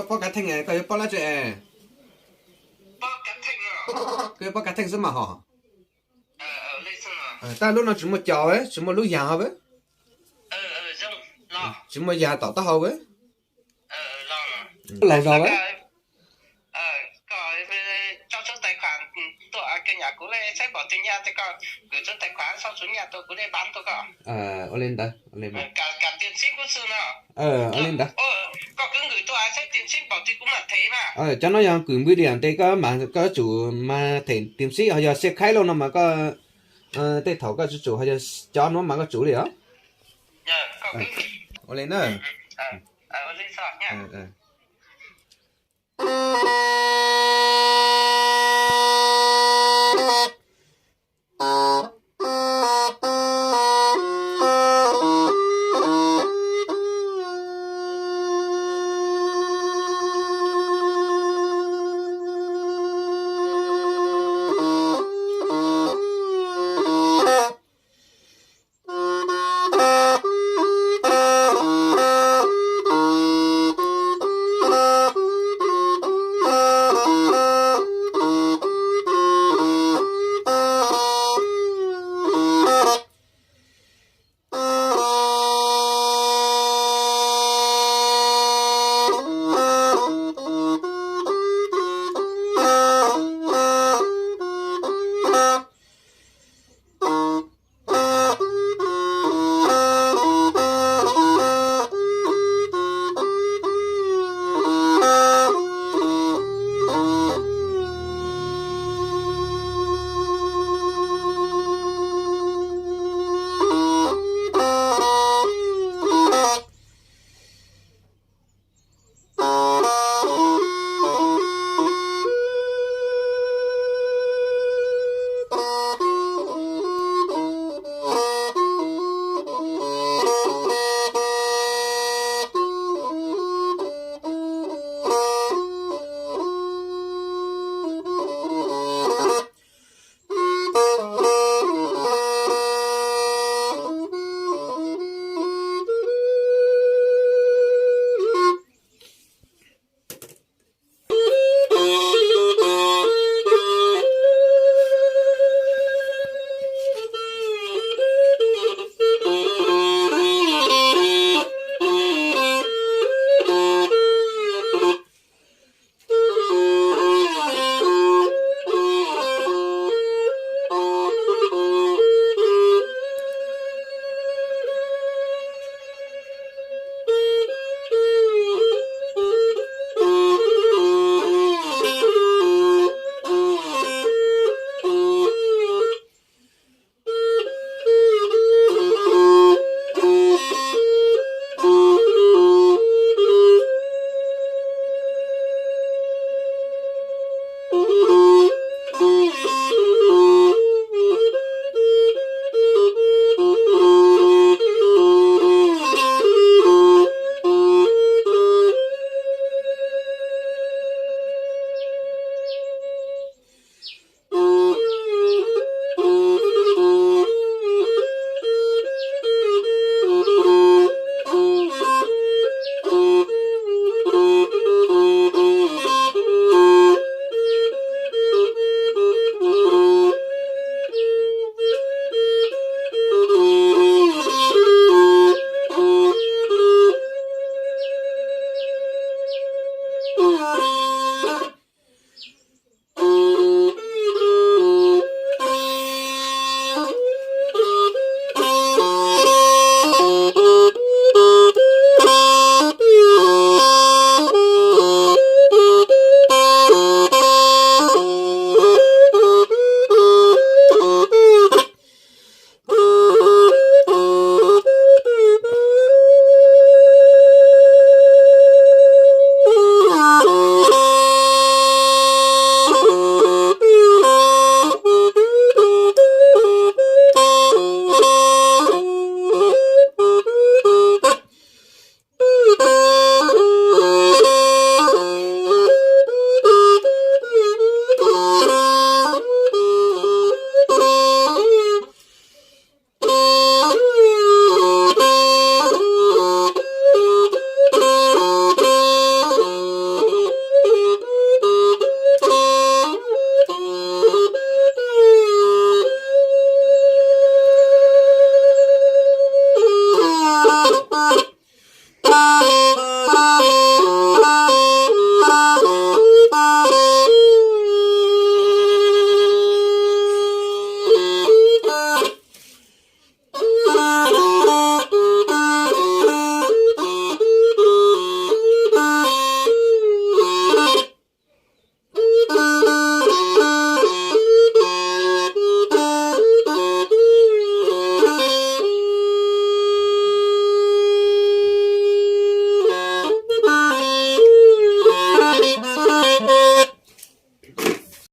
Pob kav theej, koj yuav pob lab tse es? Koj yuav pob kav theej xwb mas hos. Tab lub no tsis muaj cos, tsis muaj lub yas hov. Tsis muaj yas tom taub hau. Lais zog. Ua li ntawd, ua li ntawd. Cov no yog kwm npws diam tes koj mam koj tsum mas them tiam sib, ho yog xia khaib lauj no mas koj tej thaum koj tsum tsum, ho yog cov no mas koj tsum li os. Ua li na.